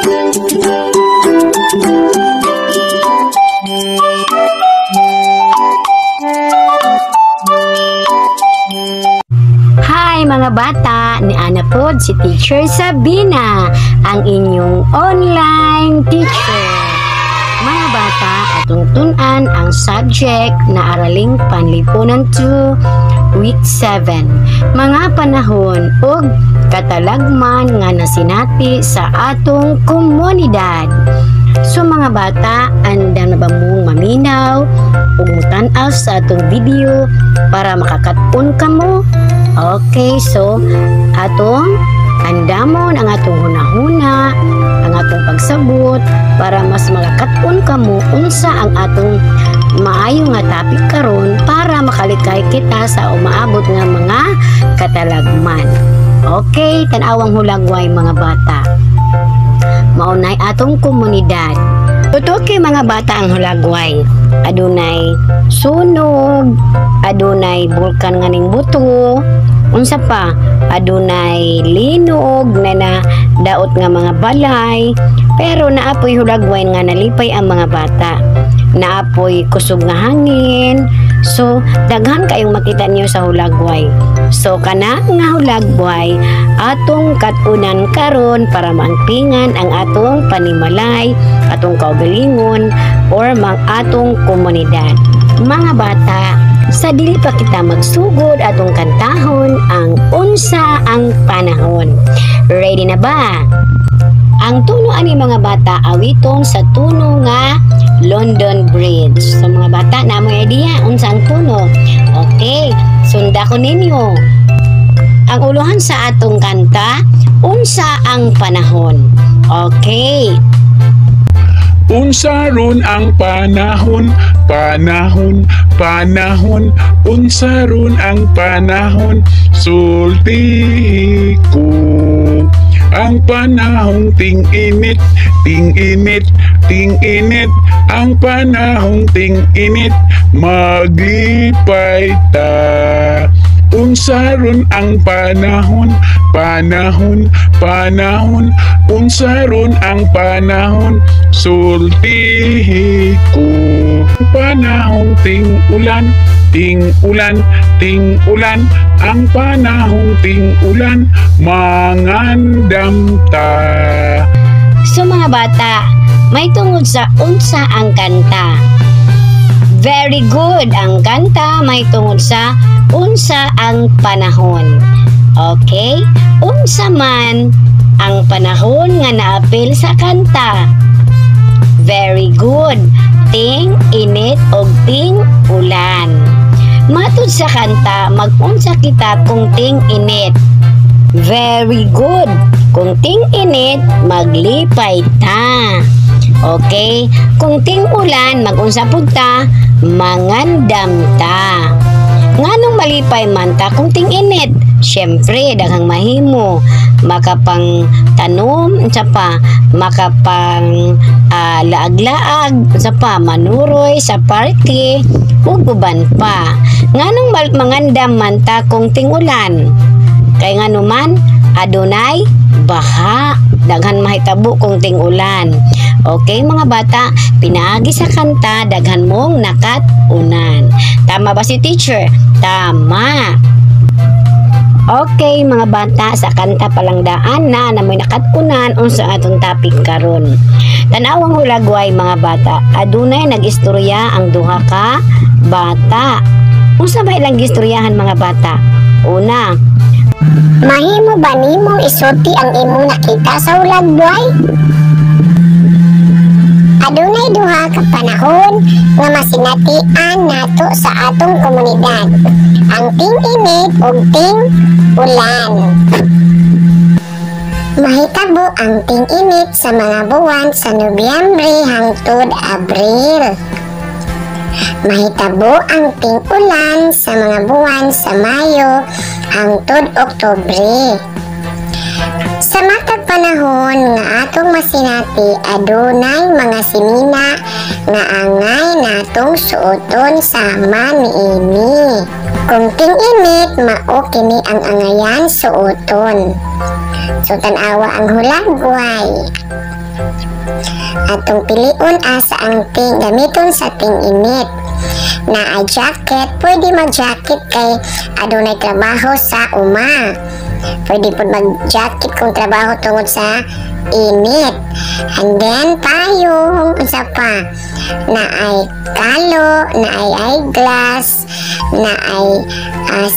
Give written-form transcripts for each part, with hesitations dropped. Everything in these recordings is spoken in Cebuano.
Hi, mga bata! Ni Ana pod si Teacher Sabina, ang inyong online teacher. Mga bata, atong tun-an ang subject na Araling Panlipunan 2, Week 7. Mga panahon ug katalagman nga nasinati sa atong komunidad. So mga bata, andam na ba mong maminaw ug mutan-aw sa atong video para makakat-on kamo? Okay, so atong andamon ang atong hunahuna, ang atong pagsabot para mas makakat-on kamo unsa ang atong maayo nga topic karon para makalikay kita sa umaabot nga mga katalagman. Okay, tan-awang hulagway, mga bata. Maunay atong komunidad. Tutuki, mga bata, ang hulagway. Adunay sunog, adunay bulkan nga ning buto, unsa pa, adunay linog na na daot nga mga balay, pero naapoy hulagway nga nalipay ang mga bata. Naapoy kusog nga hangin. So, daghan kayong makita niyo sa hulagway. So, kana nga hulagway atong katunan karon para maangpingan ang atong panimalay, atong kaugalingon, or mang atong komunidad. Mga bata, sa dili pa kita magsugod, atong kantahon ang "Unsa ang Panahon." Ready na ba? Ang tono ani, mga bata, awiton sa tono nga London Bridge. So mga bata, naa moy idea unsa ang tono? Okay, sunda ko ninyo. Ang uluhan sa atong kanta, "Unsa ang Panahon." Okay. Unsa ron ang panahon, panahon, panahon, unsa ron ang panahon, sulti ko. Ang panahong ting-init, ting-init, ting-init, ang panahong ting-init, maglipay ta. Unsa ron ang panahon, panahon, panahon, unsa ron ang panahon, sultihi ko. Panahong ting-ulan, ting-ulan, ting-ulan, ang panahong ting-ulan, mangandam ta. So mga bata, may tungod sa unsa ang kanta? Very good! Ang kanta may tungod sa unsa ang panahon. Okay? Unsa man ang panahon nga naapil sa kanta? Very good! Ting init og ting ulan. Matud sa kanta, mag-unsa kita kung ting init? Very good! Kung ting init, maglipay ta. Okay? Kung ting ulan, mag-unsa pud ta? Mangandam ta. Nganong malipay man ta kung ting init? Siyempre, daghang mahimo. Makapang tanom, unsa pa, makapang laag-laag, unsa pa, manuroy sa parke, ug uban pa. Nganong mangandam man ta kung ting ulan? Kay ngano man, adunay baha. Daghan mahitabo kung ting-ulan. Okay, mga bata, pinaagi sa kanta, daghan mong nakat-unan. Tama ba si teacher? Tama. Okay, mga bata, sa kanta palang daan na na may nakat-unan unsa atong topic karon. Tanawang hulagway, mga bata, adunay nag-istorya ang duha ka bata. Unsa ba ilang gistoryahan, mga bata? Una, Mahimo ba nimong isulti ang imong nakita sa hulagway? Adunay duha ka panahon nga masinatian nato sa atong komunidad: ang ting-init ug ting-ulan. Mahitabo ang ting-init sa mga buwan sa Nobyembre hangtod Abril. Mahitabo ang ting-ulan sa mga buwan sa Mayo hangtod Oktubre. Sa matag panahon nga atong masinati, adunay mga sinina nga angay natong suoton sama niini. Kung ting-init, mao kini ang angayan suoton. So tan-awa ang hulagway. Atong piliun asa ang ting gamiton sa ting-init. Naa jacket, pwede mag-jacket kay adunay trabaho sa uma. Pwede pud mag-jacket kung trabaho tungod sa init. And then payong, unsa pa? Naay kalo, naay eyeglass, naay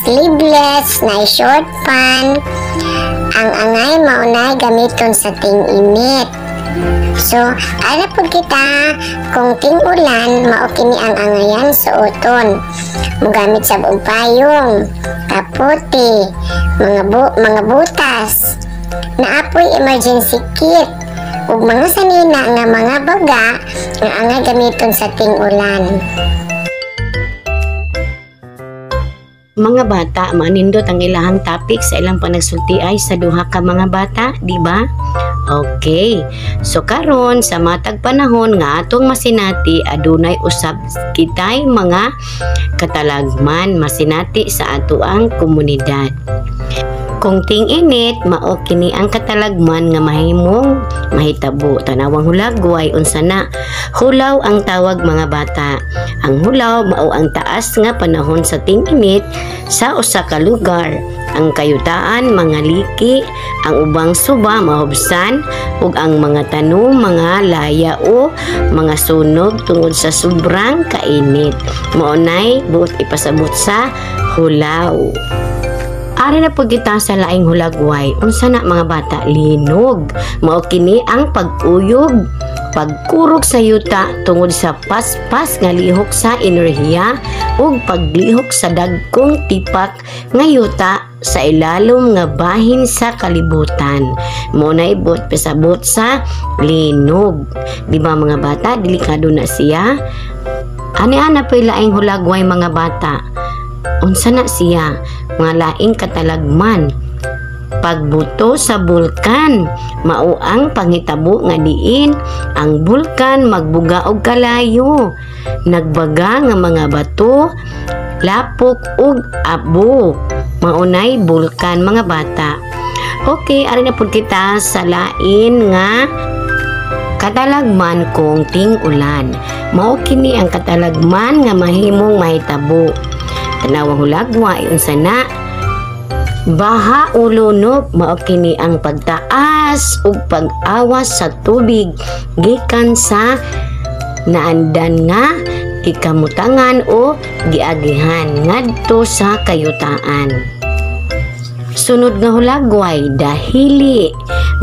sleeveless, naay short pan. Ang angay maunay gamiton sa ting-init. So, ara pud kita kung ting-ulan, mao kini ang angayan suoton. Mugamit sab og payong, kapote, mga butas, naapoy emergency kit, ug mga sanina nga mga baga nga angay gamiton sa ting-ulan. Mga bata, manindot ang ilahang topic sa ilang panagsulti ay sa duha ka mga bata, di ba? Okay. So karon sa matag panahon nga atong masinati, adunay usab kitay mga katalagman masinati sa atoang komunidad. Kung ting-init, mao kini ang katalagman nga mahimong mahitabo. Tanawang hulagway, unsa na? Hulaw ang tawag mga bata. Ang hulaw mao ang taas nga panahon sa ting-init sa usa ka lugar. Ang kayutaan mga liki, ang ubang suba mahubsan, ug ang mga tanom mga laya o mga sunog tungod sa sobrang kainit. Mao nay buot ipasabot sa hulaw. Ari na pud kita sa laing hulagway. Unsa na mga bata? Linog. Mao kini ang pag-uyog, pagkurog sa yuta tungod sa paspas nga lihok sa enerhiya ug paglihok sa dagkong tipak nga yuta sa ilalom nga bahin sa kalibutan. Mao nay buot pasabot sa linog. Di ba mga bata, delikado na siya? Ani-ana po'y laing hulagway mga bata. Unsa na siya? Mga laing katalagman. Pagbuto sa bulkan, mao ang panghitabo nga diin ang bulkan magbuga og kalayo. Nagbaga nga mga bato, lapok ug abo. Maunay bulkan mga bata. Okay, ari na pud kita sa lain nga katalagman kung ting-ulan. Mao kini ang katalagman nga mahimong mahitabo. Tanawang hulagwa, unsa na? Baha o lunok, mao kini ang pagtaas ug pag-awas sa tubig gikan sa naandan nga gikamutangan o giagihan ngadto sa kayutaan. Sunod nga hulagway, dahili.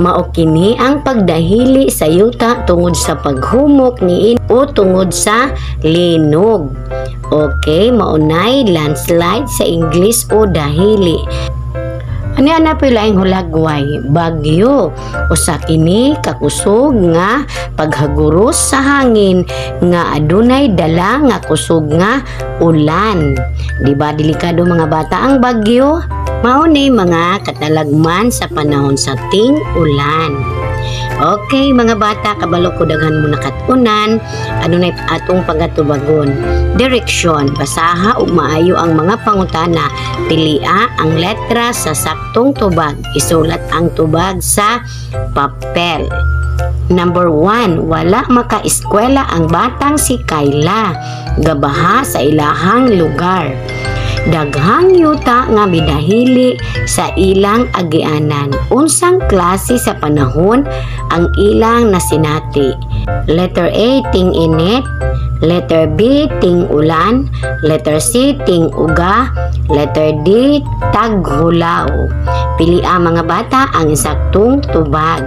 Mao kini ang pagdahili sa yuta tungod sa paghumok niin o tungod sa linog. Okay, maunay landslide sa Ingles o dahili. Ani ana po'y laing hulagway, bagyo. Usa kini kakusog nga paghaguros sa hangin nga adunay dala nga kusog nga ulan. Di ba delikado mga bata ang bagyo? Mao ni mga katalagman sa panahon sa ting-ulan. Okay mga bata, kabalo ko daghan mo nakat-unan. Adunay atong pagatubagon. Direksyon, basaha ug maayo ang mga pangutana. Pilia ang letra sa saktong tubag. Isulat ang tubag sa papel. Number 1, wala makaeskwela ang batang si Kayla. Gabaha sa ilahang lugar. Daghang yuta nga midahili sa ilang agianan. Unsang klase sa panahon ang ilang nasinati? Letter A, ting-init. Letter B, ting-ulan. Letter C, ting-uga. Letter D, taghulaw. Pili ang mga bata ang insaktong tubag.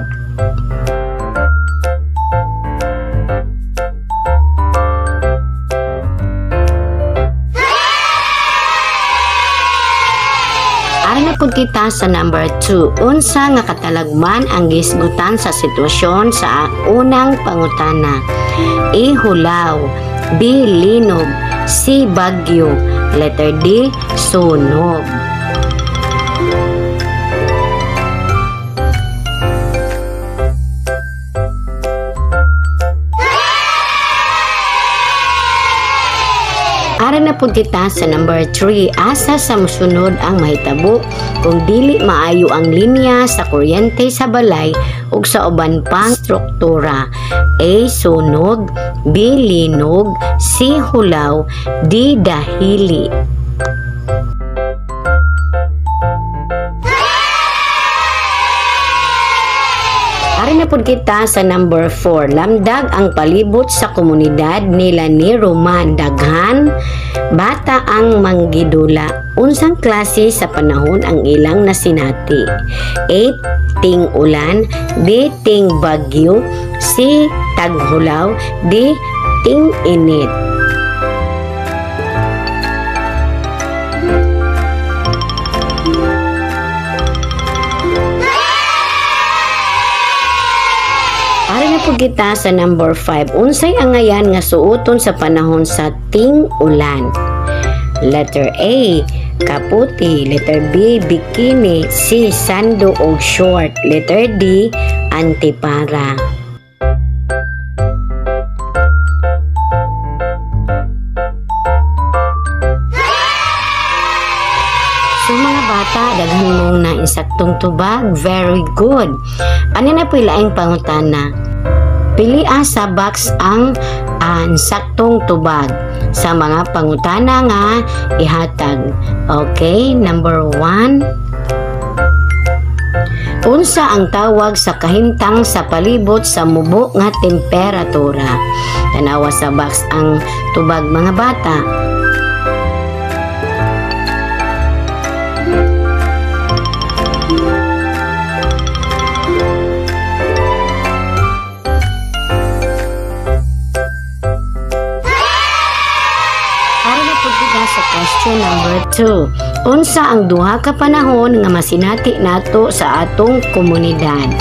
Pud kita sa number 2. Unsa nga katalagman ang gisgutan sa sitwasyon sa unang pangutana? A. Hulaw. B. Linog. C. Bagyo. Letter D. Sunog. Ari na pud kita sa number 3. Asa sa mosunod ang mahitabo kung dili maayo ang linya sa kuryente sa balay ug sa uban pang struktura? A. Sunog, B. Linog, C. Hulaw, D. Dahili. Ari na pud kita sa number 4. Lamdag ang palibot sa komunidad nila ni Roman. Daghan bata ang manggidula. Unsang klase sa panahon ang ilang nasinati? A. Ting ulan, B. Ting bagyo, C. Taghulaw, D. Ting init. Kita sa number 5. Unsay angayan nga suoton sa panahon sa ting-ulan? Letter A, kaputi. Letter B, bikini. C, sando o short. Letter D, antipara. So mga bata, daghan mong nainsaktong tubag. Very good. Ano na po ilaing pangutana? Pilia sa box ang saktong tubag sa mga pangutana nga ihatag. Okay, number 1. Unsa ang tawag sa kahimtang sa palibot sa mubo nga temperatura? Tanawa sa box ang tubag mga bata. Question number 2. Unsa ang duha ka panahon nga masinati nato sa atong komunidad?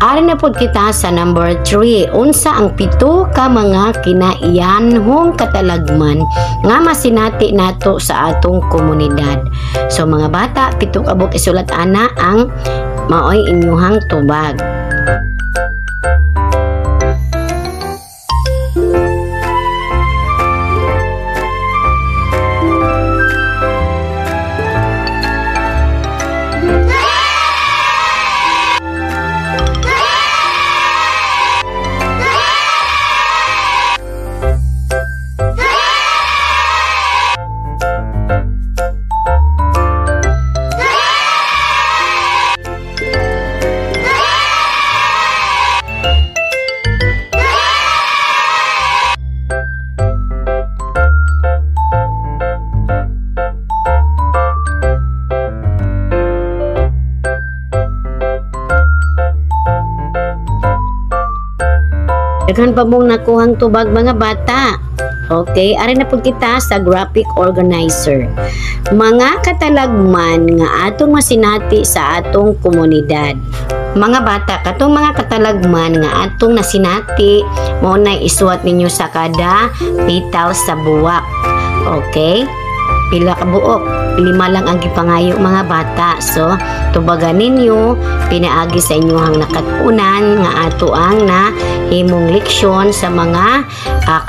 Ari na pud kita sa number 3. Unsa ang 7 ka mga kinaiyanhong katalagman nga masinati nato sa atong komunidad? So mga bata, 7 ka buok isulat ana ang maoy inyuhang tubag. Daghan pa mong nakuhang tubag mga bata. Okay, ari na pud kita sa graphic organizer. Mga katalagman nga atong masinati sa atong komunidad. Mga bata, katong mga katalagman nga atong nasinati, mao na isuwat ninyo sa kada pital sa buwak. Okay? Pila ka buok? 5 lang ang gipangayo mga bata. So, tubagan ninyo pinaagi sa inyong nakatunan nga ato ang na himong leksyon sa mga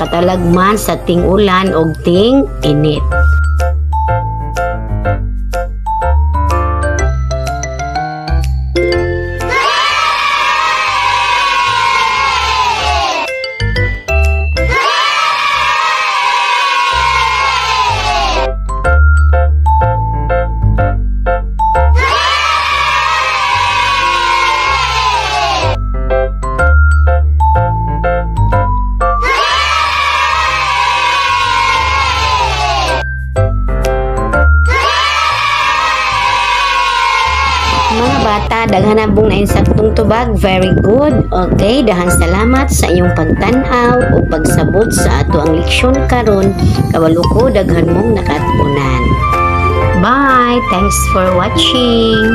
katalagman sa ting-ulan og ting-init. Mga bata, daghan na bong nainsaktong tubag. Very good. Okay, dahan salamat sa inyong pagtan-aw o pagsabot sa ato ang leksyon karon. Kabalo ko daghan mong nakatunan. Bye. Thanks for watching.